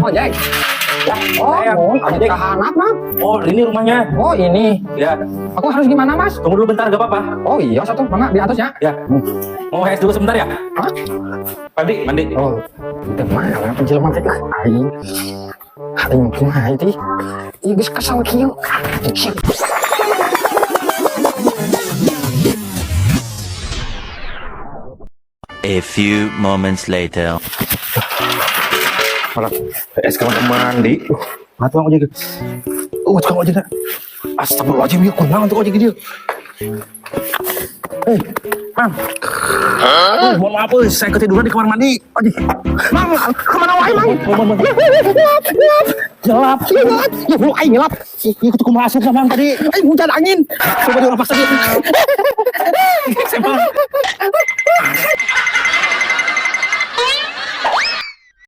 Ojek. Ya, Oh, saya oh, ojek. Kahanap, Mang. Oh, ini rumahnya. Oh, ini. Ya, Aku harus gimana, Mas? Tunggu dulu bentar, gak apa-apa. Oh iya, satu. Mangga di atas ya. Ya. Mau HS dulu sebentar ya? Hah? Mandi, mandi. Oh, itu mana jelema teh aing. Aing kumaha ieu teh? Ieu geus kesel kieu. A few moments later. Malah HS kamar mandi. Nah, tukang ojek. Oh, tukang ojek. Astagfirullahaladzim, ya kunaon tukang ojek dia. Eh, Mang. Mohon maaf, saya ketiduran di kamar mandi. Ojek. Mang, kemana wae, Mang? Mohon, mohon. Gelap, gelap. Ya bulu aing gelap. Iya, kutu kumaha asup Mang tadi. Aing hujan angin. Coba dilepas lagi. Saya